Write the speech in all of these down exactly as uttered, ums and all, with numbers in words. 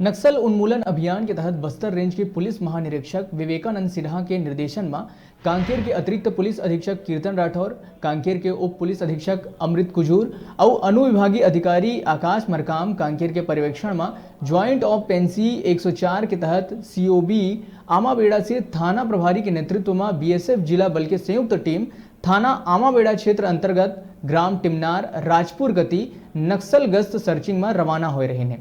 नक्सल उन्मूलन अभियान के तहत बस्तर रेंज के पुलिस महानिरीक्षक विवेकानंद सिन्हा के निर्देशन म कांकेर के अतिरिक्त पुलिस अधीक्षक कीर्तन राठौर, कांकेर के उप पुलिस अधीक्षक अमृत कुजूर अउ अनुविभागीय अधिकारी आकाश मरकाम कांकेर के पर्यवेक्षण म ज्वाइंट ऑफ पेंसी एक सौ चार के तहत सीओबी आमाबेड़ा से थाना प्रभारी के नेतृत्व म बीएसएफ जिला बल के संयुक्त टीम थाना आमाबेड़ा क्षेत्र अंतर्गत ग्राम टिमनार राजपुर कति नक्सल गश्त सर्चिंग म रवाना होए रहिन हे।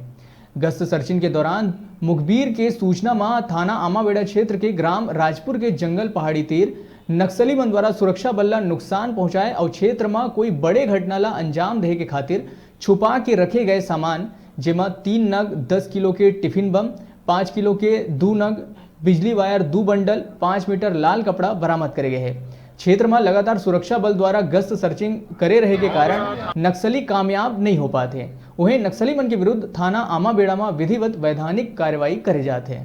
गश्त सर्चिंग के दौरान मुखबिर के सूचना म थाना आमाबेड़ा क्षेत्र के ग्राम राजपुर के जंगल पहाड़ी तीर नक्सली मन द्वारा सुरक्षा बल ला नुकसान पहुंचाए अउ क्षेत्र म कोई बड़े घटना ला अंजाम देहे के खातिर छुपा के रखे गए सामान, जेमा तीन नग दस किलो के टिफिन बम, पाँच किलो के दू नग बिजली वायर, दू बंडल, पाँच मीटर लाल कपड़ा बरामद करे गए हे। क्षेत्र म लगातार सुरक्षा बल द्वारा गश्त सर्चिंग करे रहे के कारण नक्सली कामयाब नहीं हो पात हे। उहें, नक्सली मन के विरुद्ध थाना आमाबेड़ा म विधिवत वैधानिक कार्रवाई करे जात हे।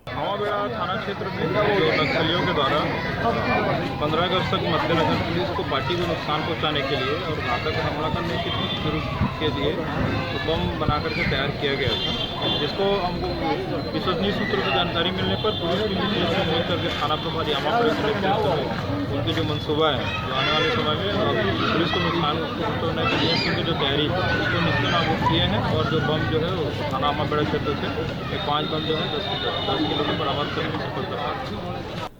आमाबेड़ा थाना क्षेत्र में जो नक्सलियों के द्वारा पंद्रह अगस्त के मद्देनजर पुलिस को पार्टी को नुकसान पहुंचाने के लिए और घातक हमला करने के शुरू के लिए बम बना करके तैयार किया गया था, जिसको हमको विश्वसनीय सूत्रों की जानकारी मिलने पर पुलिस की विशेष उम्मीद करके थाना प्रभारी आमाबेड़ा पुलिस को उनके जो मंसूबा है, जो आने वाले समय में पुलिस को नुकसान पहुंचाने के लिए उनकी जो तैयारी, उसको निश्चित लागू किए हैं और जो बम जो है, वो थाना आमाबेड़ा क्षेत्र से ये पाँच बम जो है, दस किलो, दस किलो में बरामद करने में सफलता प्राप्त हुई।